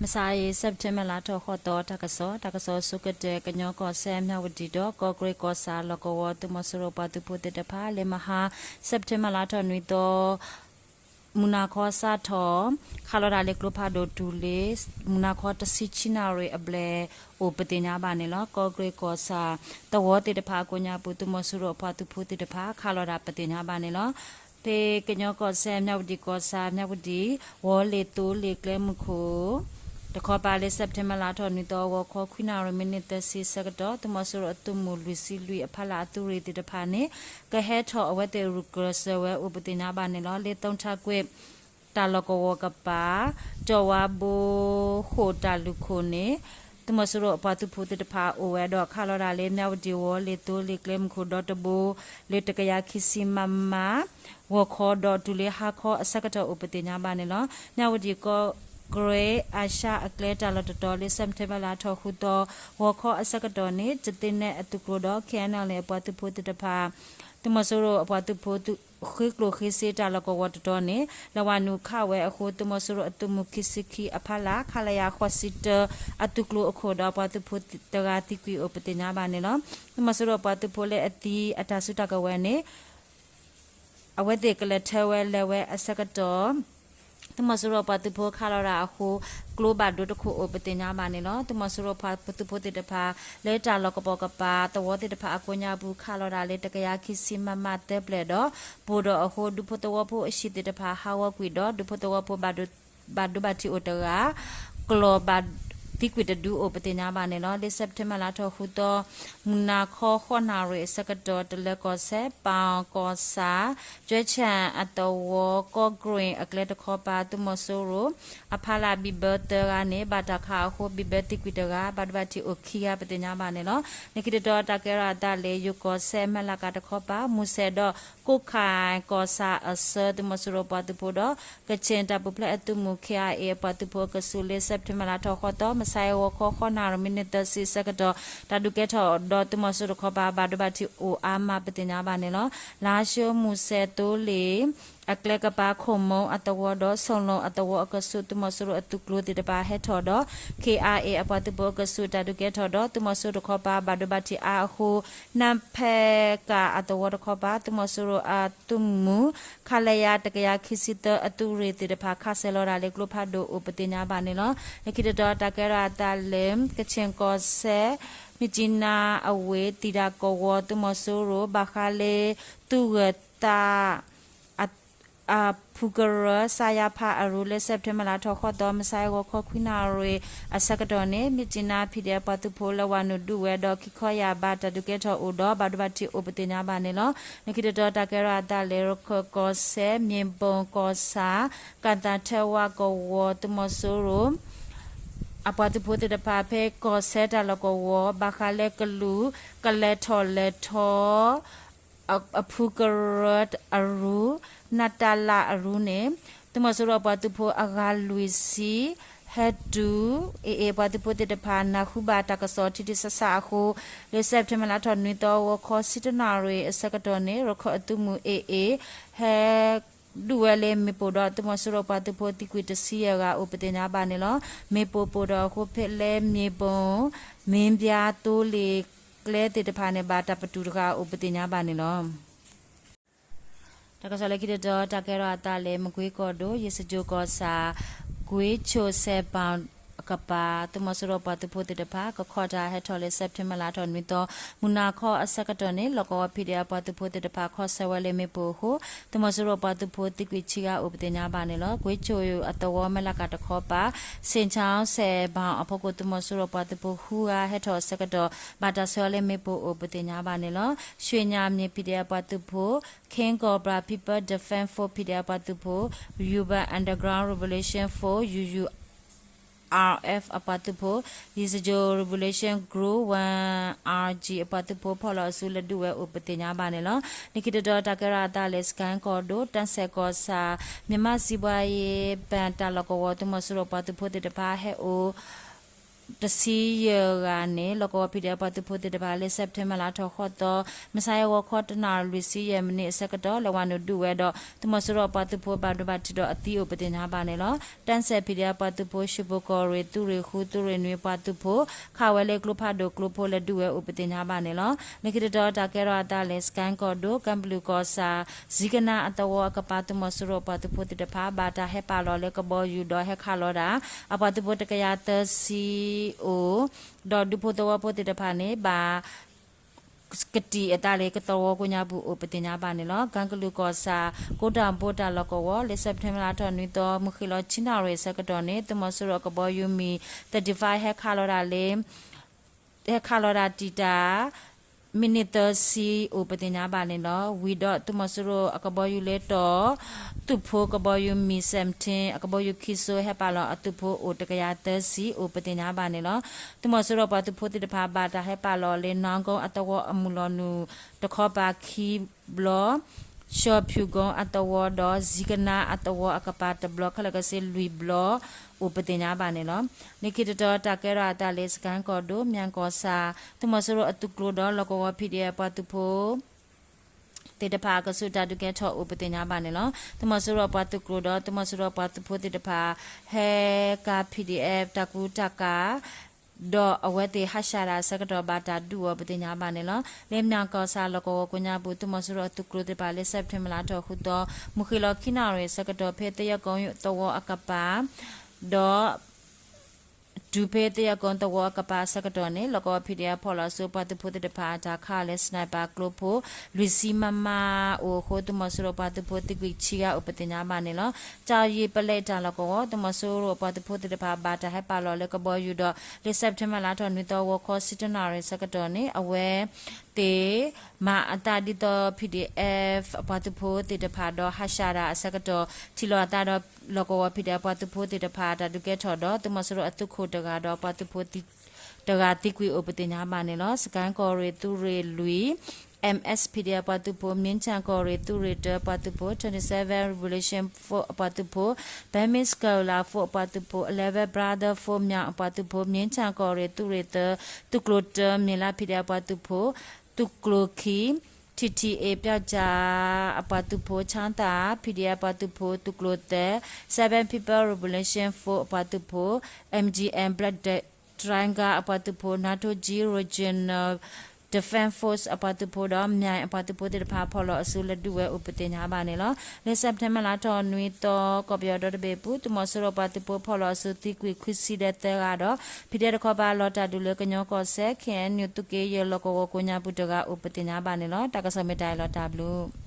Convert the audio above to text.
ကစၢ်အံၤ September လါထီၣ်ဃိးသီ တၢ်ကစီၣ်, တၢ်ကစီၣ်အဆိကတၢၢ် ကညီကီၢ်စဲၣ် မြဝတီ ဒီး ကော့ကရိတ် ကီၢ်ဆၣ် လီၢ်ကဝီၤ သုးမီၤစိရိၤပှၤသုးဖိသ့ၣ်တဖၣ် လၢမဟါ September လါထီၣ်နွံသီ မုၢ်နၤခီစးထီၣ် ခးလီၤတၢ်လၢကျိဖးဒိၣ်တုၤလၢ မုၢ်နၤခီတဆံခံနၣ်ရံၣ်အဘျဲၣ် အိၣ်ပသ့ၣ်ညါဘၣ်န့ၣ်လီၤ. ကော့ကရိတ် ကီၢ်ဆၣ် သဝီသ့ၣ်တဖၣ်အကိးညါပူၤ သုးမီၤစိရိၤအပှၤသုးဖိသ့ၣ်တဖၣ် ခးလီၤတၢ်ပသ့ၣ်ညါဘၣ်န့ၣ်လီၤ. ဖဲကညီကီၢ်စဲၣ် မြဝတီ ကီၢ်ဆၣ် မြဝတီ ဝီၤလ့ၣ်သိလ့ၣ်ကျဲမုၢ်ခိၣ် တခီပၤလၢ September လါထီၣ်နွံသီ ဂီၤခီခွံနၣ်ရံၣ် မံးနံးသၢဆံဆၢကတီၢ် သုးမီၤစိရိၤအသုးမုၢ်လွံၢ်ဆံလွံၢ်အဖီလာ်အသုးရ့ၣ်သ့ၣ်တဖၣ်န့ၣ် ကဟဲထီၣ်အဝဲသ့ၣ်ရူၢ်ကြၢးစၢၤဝဲအိၣ်ပသ့ၣ်ညါဘၣ်န့ၣ်လီၤ. လၢသုထၢကွ့ၢ် တၢ်လီၢ်ကဝီၤကပၤ တီၢ်ဝါဘိဃိၣ်တၢ်လုၢ်ခိၣ်န့ၣ် သုးမီၤစိရိၤအပှၤသုးဖိသ့ၣ်တဖၣ်အိၣ်ဝဲဒီး ခးလီၤတၢ်လၢ မြဝတီ ဝီၤလ့ၣ်သိလ့ၣ်ကျဲမုၢ်ခိၣ် ဒီတဘိ လၢတကယၤခံဆံ မမ ဂီၤခီဒီးတုၤလၢဟါခီအဆၢကတီၢ်အိၣ်ပသ့ၣ်ညါဘၣ်န့ၣ်လီၤ. မြဝတီ ကော့ကရိတ် အာရှအကျဲတၢ်လီၢ်တတီၤလၢ September လါထီၣ်ဃုသီ ဂီၤခီအဆၢကတီၢ်န့ၣ် ကသ့ၣ်နဲၣ်အသုးကျိၤဒီး KNLA အပှၤသုးဖိသ့ၣ်တဖၣ် သုးမီၤစိရိၤအပှၤသုးဖိ ဃ့ကျိၣ်ဃ့စ့တၢ်လီၢ်ကဝီၤတတီၤန့ၣ် လၢဝၤနုာ်ခးဝဲအဃိ သုးမီၤစိရိၤအသုးမုၢ်ခံဆံခံအဖီလာ် ခလရ ဃိးဆံတၢ အသုးကျိၤအခိၣ်ဒီး အပှၤသုးဖိတဂၤသံကွံာ်အိၣ်ပသ့ၣ်ညါဘၣ်န့ၣ်လီၤ. သုးမီၤစိရိၤအပှၤသုးဖိလၢအသံအတၢ်စုတၢ်ကဝဲၤန့ၣ် အဝဲသ့ၣ်ကလဲၤထၢဝဲလဲၤဝဲအဆၢကတီၢ် သုးမီၤစိရိၤအပှၤသုးဖိခးလီၤတၢ်အဃိ ကျိဘၣ်ဒိတခိၣ်အိၣ်ပသ့ၣ်ညါဘၣ်န့ၣ်လီၤ. သုးမီၤစိရိၤအပှၤသုးဖိသ့ၣ်တဖၣ် လၢတၢ်လီၢ်ကပိာ်ကပၤ သဝီသ့ၣ်တဖၣ်အကိးညါပူၤ ခးလီၤတၢ်လၢတကယၤခံဆံ မမ သၢပျဲၢ်ဒီး ပိၢ်ဒီးအဃိ ဒူဖိသဝီဖိအဟံၣ်သ့ၣ်တဖၣ်ဟးဂီၤကွံာ်ဒီး ဒူဖိသဝီဖိ ဘၣ်ဒိဘၣ်ထံးအိၣ်တဂၤ ကျီၢ်ဘၣ်သံကွံာ်တဒုအိၣ်ပသ့ၣ်ညါဘၣ်န့ၣ်လီၤ. လၢ September လါထီၣ်ဃုသီ မုၢ်နၤခီဃိးနၣ်ရံၣ်အဆၢကတီၢ် တလၢၤကီၢ်စဲၣ် ပၣ်ကီၢ်ဆၣ် ကၠဲဆၣ်အသဝီ ကီၢ်ကရ့ၣ်အကျဲတခီပၤ သုးမီၤစိရိၤ အဖီလာ်ဘံၣ်ဘၢသၢဂၤန့ၣ် ဘၣ်တၢ်ခးအဃိ ဘံၣ်ဘၢသံကွံာ်တဂၤ ဘၣ်ဒိဘၣ်ထံးအိၣ်ခံဂၤပသ့ၣ်ညါဘၣ်န့ၣ်လီၤ. လၢခံတတီၤတၢ်ကဲထီၣ်အသးလၢ ယိၤကီၢ်စဲၣ် မဲၢ်လးကးတခီပၤ မူစဲးဒီးကိးခၣ်ကီၢ်ဆၣ်အဆၢ သုးမီၤစိရိၤအပှၤသုးဖိဒီး ကချ့ၣ်တၢ်ပူၤဖျဲးအသုးမုၢ် KIA အပှၤသုးဖိအကဆူးလၢ September လါထီၣ်ဃိးသီ မုၢ်ဆါအံၤဂီၤခီဃိးနၣ်ရံၣ် မံးနံးသၢဆံဆၢကတီၢ် တၢ်ဒုးကဲထီၣ်ဒီးသုးမီၤစိရိၤတခီပၤ ဘၣ်ဒိဘၣ်ထံးအိၣ်အါမးပသ့ၣ်ညါဘၣ်န့ၣ်လီၤ. လါၡိမူစဲးသိလ့ၣ် အကျဲကပၤ ခိၣ်မိအသဝီဒီး ဆိၣ်လိအသဝီအကဆူး သုးမီၤစိရိၤအသုးကျိၤသ့ၣ်တဖၣ်ဟဲထီၣ်ဒီး KIA အပှၤသုးဖိအကဆူး တၢ်ဒုးကဲထီၣ်ဒီး သုးမီၤစိရိၤတခီပၤ ဘၣ်ဒိဘၣ်ထံးအါအဃိ နၢ်ဖဲကၣ်အသဝီတခီပၤ သုးမီၤစိရိၤအသုးမုၢ် ခလရ တကယၤခံဆံသၢ အသုးရ့ၣ်သ့ၣ်တဖၣ် ခးစၢၤလီၤတၢ်လၢကျိဖးဒိၣ်အိၣ်ပသ့ၣ်ညါဘၣ်န့ၣ်လီၤ. လၢခံတတီၤတၢ်ကဲထီၣ်အသးလၢ ကချ့ၣ်ကီၢ်စဲၣ် မြစ်ကြီးနားအဝ့ၢ် သံၣ်တၢ်ကဝီၤ သုးမီၤစိရိၤ ဘၣ်ဃးလၢ သုးဂၢၢ်သး အဖုကရၢ စါယါဖးအရူ လၢ September လါထီၣ်ဃိးသီ မုၢ်ဆါအံၤဂီၤခီခွံနၣ်ရံၣ်အဆၢကတီၢ်န့ၣ် မြစ်ကြီးနား ဖံးဒဲး အပှၤသုးဖိလၢဝၤနုာ်ဒုးဝဲဒီး ခံခီယၢ်ဘး တၢ်ဒုးကဲထီၣ်အိၣ်ဒီး ဘၣ်ဒိဘၣ်ထံးအိၣ်ပသ့ၣ်ညါဘၣ်န့ၣ်လီၤ. လၢခံတတီၤတၢ်ကဲထီၣ်အသးလၢ ရခၢၣ်ကီၢ်စဲၣ် မ့ၣ်ပိၢ်ကီၢ်ဆၣ် ကၣ်သၣ်ထၢဝါကဝီၤ သုးမီၤစိရိၤ အပှၤသုးဖိသ့ၣ်တဖၣ် ဖဲကီၢ်ဆၢတၢ်လီၢ်ကဝီၤ ဘၣ်ဃးလၢကလူး ကလဲၤထီၣ်လဲၤထီ အဖုကရၢအရူ နးတးလးအရူန့ၣ် သုးမီၤစိရိၤအပှၤသုးဖိအဂၤလွံၢ်ဆံ ဟဲတုၤ AA အပှၤသုးဖိသ့ၣ်တဖၣ် နၢ်ဟူဘၣ်တၢ်ကစီၣ်ထံထံဆးဆးအဃိ လၢ September လါထီၣ်နွံသီ ဂီၤခီဆံတနၣ်ရံၣ်အဆၢကတီၢ်န့ၣ် ရခၢၣ်အသုးမုၢ် AA ဟဲ ဒုးဝဲလၢမ့ၣ်ပိၢ်ဒီး သုးမီၤစိရိၤပှၤသုးဖိသံကွံာ်တဆံယဲၢ်ဂၤအိၣ်ပသ့ၣ်ညါဘၣ်န့ၣ်လီၤ. မ့ၣ်ပိၢ်ပိၢ်ဒီးအဃိ ဖဲလၢမ့ၣ်ပိၢ် မ့ၢ်ဘျါသိလ့ၣ်ကျဲသ့ၣ်တဖၣ်န့ၣ် ဘၣ်တၢ်ပတုာ်တဂၤအိၣ်ပသ့ၣ်ညါဘၣ်န့ၣ်လီၤ. တၢ်ကစီၣ်လၢခံတတီၤ တၢ်ကဲထီၣ်အသးလၢ မကွ့ကီၢ်ဒိၣ် ယ့ၣ်စကၠိၣ်ကီၢ်ဆၣ် ကွ့ဆိၣ်စဲးပၣ်ကပၤ သုးမီၤစိရိၤပှၤသုးဖိသ့ၣ်တဖၣ် ကခီၣ်တၢ်ဟဲထီၣ်လၢ September လါထီၣ်နွံသီ မုၢ်နၤခီအဆၢကတီၢ်န့ၣ် လီၢ်ကဝီၤ ဖံးဒဲး အပှၤသုးဖိသ့ၣ်တဖၣ် ခီၣ်ဆၢဝဲလၢမ့ၣ်ပိၢ်အဃိ သုးမီၤစိရိၤပှၤသုးဖိသံကွံာ်ဆံဂၤအိၣ်ပသ့ၣ်ညါဘၣ်န့ၣ်လီၤ. ကွ့ဆိၣ်အသဝီ မဲၢ်လးကးတခီပၤ စ့ၣ်ခၠီစဲးပၣ်အဖီခိၣ် သုးမီၤစိရိၤပှၤသုးဖိဃုဂၤဟဲထီၣ်အဆၢကတီၢ် ဘၣ်တၢ်ဆှၢဝဲလၢမ့ၣ်ပိၢ်အိၣ်ပသ့ၣ်ညါဘၣ်န့ၣ်လီၤ. ရွှေညါမြစ် ဖံးဒဲး အပှၤသုးဖိ King Cobra People Defense Force ဖံးဒဲး အပှၤသုးဖိ Urban Underground Revolution Force UURF အပှၤသုးဖိ ယ့ၣ်စကၠိၣ် Revolution Group one R G အပှၤသုးဖိ ဖီၣ်လီၤအစုလၢဒုးဝဲအိၣ်ပသ့ၣ်ညါဘၣ်န့ၣ်လီၤ. လၢခံတတီၤတၢ်ကဲထီၣ်အသးလၢ စကဲၣ်ကီၢ်ဒိၣ် တၢ်စဲးကီၢ်ဆၣ် မြန်မာ့စီးပွားရေးဘဏ် တၢ်လီၢ်ကဝီၤ သုးမီၤစိရိၤပှၤသုးဖိသ့ၣ်တဖၣ်ဟဲအိၣ် တဆံယဲၢ်ဂၤန့ၣ် လီၢ်ကဝီၤ P D F ပှၤသုးဖိသ့ၣ်တဖၣ် လၢ September လါထီၣ်ဃိးသီ မုၢ်ဆါဟဲဂီၤခီတနၣ်ရံၣ်လွံၢ်ဆံယဲၢ်မံးနံးအဆၢကတီၢ် လဲၤဝဲနုာ်ဒုးဝဲဒီး သုးမီၤစိရိၤပှၤသုးဖိဘၣ်ဒိဘၣ်ထံးဒီးအသံအိၣ်ပသ့ၣ်ညါဘၣ်န့ၣ်လီၤ. တၢ်စဲး P D F ပှၤသုးဖိ ၡူၣ်ဘိၣ်ကီၢ်ရ့ၣ် သုးရ့ၣ်ဃု သုးရ့ၣ်နွံပှၤသုးဖိ ခးဝဲလၢကျိဖးဒိၣ်ကျိဖိလဲၤဒုးဝဲအိၣ်ပသ့ၣ်ညါဘၣ်န့ၣ်လီၤ. လၢခံတတီၤ တၢ်ကဲထီၣ်အသးလၢ စကဲကီၢ်ဒိၣ် ကၢ်ပလူးကီၢ်ဆၣ် ဇံကနါအသဝီအကပၤ သုးမီၤစိရိၤပှၤသုးဖိသ့ၣ်တဖၣ် ဘၣ်တၢ်ဟဲပာ်လီၤလၢကဘီယူၤဒီးဟဲခးလီၤဒၣ် အပှၤသုးဖိတကယၤသၢဆံအိၣ် ဒီးဒူဖိသဝီဖိသ့ၣ်တဖၣ်န့ၣ် ဘၣ် ကတံာ်အသးလၢကသဝီကိးညါပူၤအိၣ်ပသ့ၣ်ညါဘၣ်န့ၣ်လီၤ. ကၢ်ကလုာ်ကီၢ်ဆၣ် ကိတၢ်ဘိတၢ်လီၢ်ကဝီၤ လၢ September လါထီၣ်နွံသီ မုၢ်ဃ့ၢ်လီၤဆံနၣ်ရံၣ်အဆၢကတီၢ်န့ၣ် သုးမီၤစိရိၤအကဘီယူၤ MiG thirty-five ဟဲခးလီၤဒၣ်လၢ ဟဲခးလီၤဒၣ်တံာ်တာ် မံးနံးသၢဆံ အိၣ်ပသ့ၣ်ညါဘၣ်န့ၣ်လီၤ. ဝံၤဒီးသုးမီၤစိရိၤအကဘီယူၤလၢတီၢ် သုးဖိကဘီယူၤ MiG seventeen အကဘီယူၤခံစိ ဟဲပာ်လီၤအသုးဖိအိၣ်တကယၤသၢဆံ အိၣ်ပသ့ၣ်ညါဘၣ်န့ၣ်လီၤ. သုးမီၤစိရိၤပှၤသုးဖိသ့ၣ်တဖၣ် ဘၣ်တၢ်ဟဲပာ်လီၤလၢ နီၢ်ကိအသဝီအမုၢ်လီၤနုာ်တခီပၤခံဘျီ ရှီဖၠူၣ်ကိအသဝီဒီး ဇံကနါအသဝီအကပၤတဘျီ ခဲလၢာ်ခဲဆ့လွံၢ်ဘျီ အိၣ်ပသ့ၣ်ညါဘၣ်န့ၣ်လီၤ. လၢခံတတီၤ တၢ်ကဲထီၣ်အသးလၢ စကဲကီၢ်ဒိၣ် မၠဲၣ်ကီၢ်ဆၣ် သုးမီၤစိရိၤအသုးကျိၤဒီး လီၢ်ကဝီၤ P D F ပှၤသုးဖိ သ့ၣ်တဖၣ် အကဆူးတၢ်ဒုးကဲထီၣ်အိၣ်ပသ့ၣ်ညါဘၣ်န့ၣ်လီၤ. သုးမီၤစိရိၤပှၤသုးကျိၤဒီး သုးမီၤစိရိၤပှၤသုးဖိသ့ၣ်တဖၣ် ဟဲကၤ P D F တၢ်ကူတၢ်ကၤ ဒီးအဝဲသ့ၣ်ဟးဆှဲးတၢ်အဆၢကတီၢ် ဘၣ်တၢ်ဒုးအီၤပသ့ၣ်ညါဘၣ်န့ၣ်လီၤ. လၢမၠဲၣ်ကီၢ်ဆၣ်လီၢ်ကဝီၤကိးညါပူၤ သုးမီၤစိရိၤအသုးကျိၤသ့ၣ်တဖၣ်လၢ September လါထီၣ်ဃုသီ မုၢ်ဃ့ၢ်လီၤခံနၣ်ရံၣ်အဆၢကတီၢ် ဖဲသယဲၣ်ကိသဝီအကပၤ ဒီး တုၤဖဲသယဲၣ်ကိသဝီအကပၤအဆၢကတီၢ်န့ၣ် လီၢ်ကဝီၤ P D F ဖီၣ်လီၤအစုပှၤသုးဖိသ့ၣ်တဖၣ် တၢ်ခးလၢ sniper ကျိဖိ လွံၢ်ဆံ မမ အိၣ်အဃိ သုးမီၤစိရိၤပှၤသုးဖိသံကွံာ်ဆံဂၤအိၣ်ပသ့ၣ်ညါဘၣ်န့ၣ်လီၤ. ကၠီယံၤပလဲတၢ်လီၢ်ကဝီၤ သုးမီၤစိရိၤပှၤသုးဖိသ့ၣ်တဖၣ် ဘၣ်တၢ်ဟဲပာ်လီၤလၢကဘီယူၤဒီး လၢ September လါထီၣ်နွံသီ ဂီၤခီဆံတနၣ်ရံၣ်အဆၢကတီၢ်န့ၣ် အဝဲသ့ၣ် မၤအသးဒ်သိး P D F အပှၤသုးဖိသ့ၣ်တဖၣ်ဒီးဟးဆှဲးတၢ်အဆၢကတီၢ် ထံၣ်လိာ်အသးဒီး လီၢ်ကဝီၤ P D F ပှၤသုးဖိသ့ၣ်တဖၣ် တၢ်ဒုးကဲထီၣ်ဒီး သုးမီၤစိရိၤအသုးခိၣ်တဂၤဒီးပှၤသုးဖိတဂၤသံကွံာ်အိၣ်ပသ့ၣ်ညါဘၣ်န့ၣ်လီၤ. စကဲကီၢ်ရ့ၣ်သုးရ့ၣ်လွံၢ် M S P D F ပှၤသုးဖိ မ့ၢ်ချၣ်ကီၢ်ရ့ၣ်သုးရ့ၣ်တၢပှၤသုးဖိ twenty-seven Revolution Force အပှၤသုးဖိ Burmese Guerrilla Force အပှၤသုးဖိ eleven Brother Force မၠးအပှၤသုးဖိ မ့ၢ်ချၣ်ကီၢ်ရ့ၣ်သုးရ့ၣ်သၢ သုးကျိၤတၢ မ့ၢ်လါ P D F ပှၤသုးဖိ သုးကျိၤခံ T T A ပျောက်ကျား အပှၤသုးဖိ ချၣ်သၣ် P D F ပှၤသုးဖိ သုးကျိၤသၢ Seven People Revolution Force အပှၤသုးဖိ M G M Black Tiger အပှၤသုးဖိ NATO G Regional Defense Force အပှၤသုးဖိဒီး မၠးအပှၤသုးဖိသ့ၣ်တဖၣ် ဖီၣ်လီၤအစုလၢဒုးဝဲအိၣ်ပသ့ၣ်ညါဘၣ်န့ၣ်လီၤ. လၢ September လါထီၣ်နွံသီ ကီၢ်ပယီၤဒီတဘ့ၣ်အပူၤ သုးမီၤစိရိၤပှၤသုးဖိဖီၣ်လီၤအစုသံကွံာ်ခွံဆံဒီးသၢဂၤဒီး P D F တခီပၤလီၤတၢ်ဒုးလၢကညီကီၢ်စဲၣ် K N U သုးက့ယဲၢ်လီၢ်ကဝီၤကိးညါပူၤတဂၤအိၣ်ပသ့ၣ်ညါဘၣ်န့ၣ်လီၤ. တၢ်ကစီၣ်မ့ၢ်တၢ်အံၤလီၤတၢ်ဘျုး